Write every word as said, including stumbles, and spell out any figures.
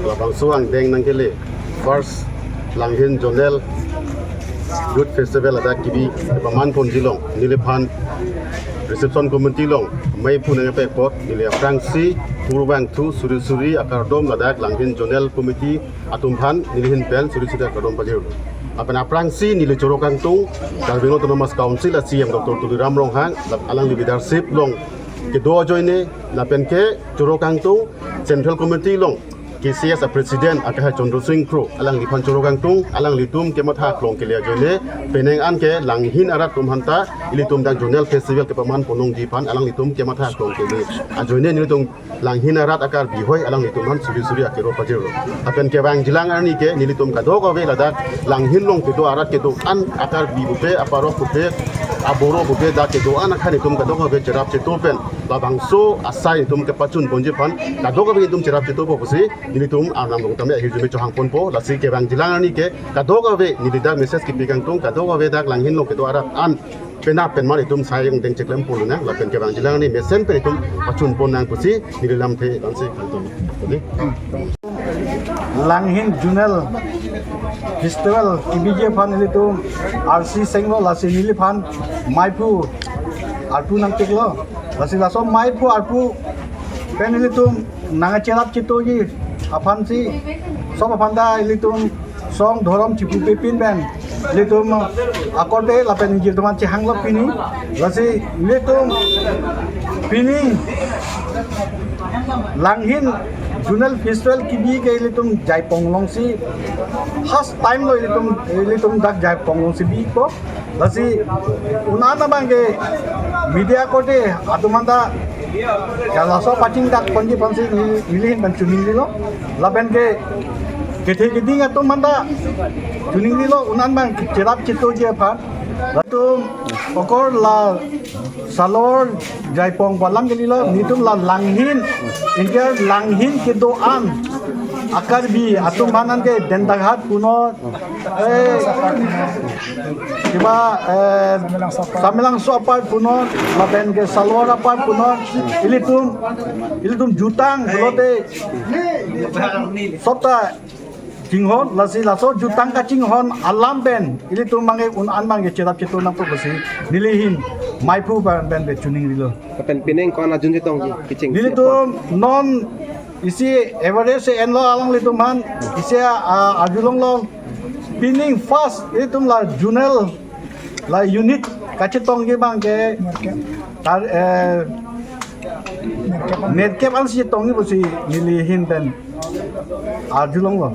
Labangso angdeng nangkele first Langhin Zonal Youth Festival ladak kebi paman ponji along neliphan reception committee along mei pu nangkepek apot neli aphrangsi purvangthu suri suri akardom ladak Langhin Zonal Committee atum aphan neli ahin pen suri suri akardom pajirlo. Lapen aphrangsi neli choro kangtung Karbi Anglong Autonomous Council a C E M Doctor Tuliram Ronghang, lap alangli leadership along kedo ajoine, lapen ke choro kangtung Central Committee along K C S a President akehai Chandra Sing Kro, alangliphan choro kangtung, alanglitum kematha aklong kele ajoine, penang an ke Langhin arat atum aphanta ilitum dak Zonal Festival kepaman ponlongji aphan alanglitum kematha aklong kele ajoine nelitum Langhin arat a-Karbi hoi alanglitum aphan suri suri akero pajirlo. Lapen kevangjilang arni ke nelitum kadokave ladak Langhin along kedo arat kedo-an a-Karbi pupe, aparok pupe, aboro pupe, dak kedo-an akhei nelitum kadokave cherap cheto pen labangso asai nelitum kepachun ponji aphan kadokave nelitum cherap cheto po pusi nelitum arnam along tame ahirjume chohang ponpo. Lasi kevangjilang arni ke kadokave neli dak message kepi kangtung, kadokave dak Langhin along kedo arat an penap penman itum sai angdeng cheklem pulonang, lapen kevangjilang arni mesen pen itum pachun ponnang pusi neli lamthe ansi kangtung. Jadi, Langhin Zonal Festival kebiji aphan ilitum arsi senglo, lasi neliphan meiphu arpu nangpiklo. Lasi laso meiphu arpu pen ilitum nangcherap chetoji aphansi, sob aphanta ilitum song dhorom chipupe pin pen ilitum akorte lapen ingjir atum aphan chehanglo pini. Lasi ilitum pini Langhin Zonal Festival kebi ke ilitum Jaipong alongsi first time lo ilitum, ilitum dak Jaipong alongsi bipo. Lasi un-an abang ke media korte atum aphanta kalaso pachingdak ponji aphansi neli, neli ahin pen choningrilo. Lapen ke kethe keding atum aphanta choningrilo, un-an abang cherap chetoji aphan. Latum okor la Salor Jaipong balang kelilo, nelitum la Langhin, India Langhin kedo-an a-Karbi atum aphan an ke Dendaghat punon, eh, kiba, eh, Samelangso apar punon, lapen ke Salor apar punon, ilitum, ilitum jutang pulote sob ta chinghon, lasi laso jutang kachinghon alam pen ilitum abang ke un-an abang ke cherap cheto nangpo pusi neli ahin meiphu pen pen ke choningrilo. Lapen pining ko-an ajun chetongji kecheng. Nelitum non isi average enlo alanglitum aphan, isi, ah, arjulonglo. Pining first ilitum la zonal la unit kachetongji abang ke tar, eh, nerkep ansi chetongji pusi neli ahin pen arjulonglo.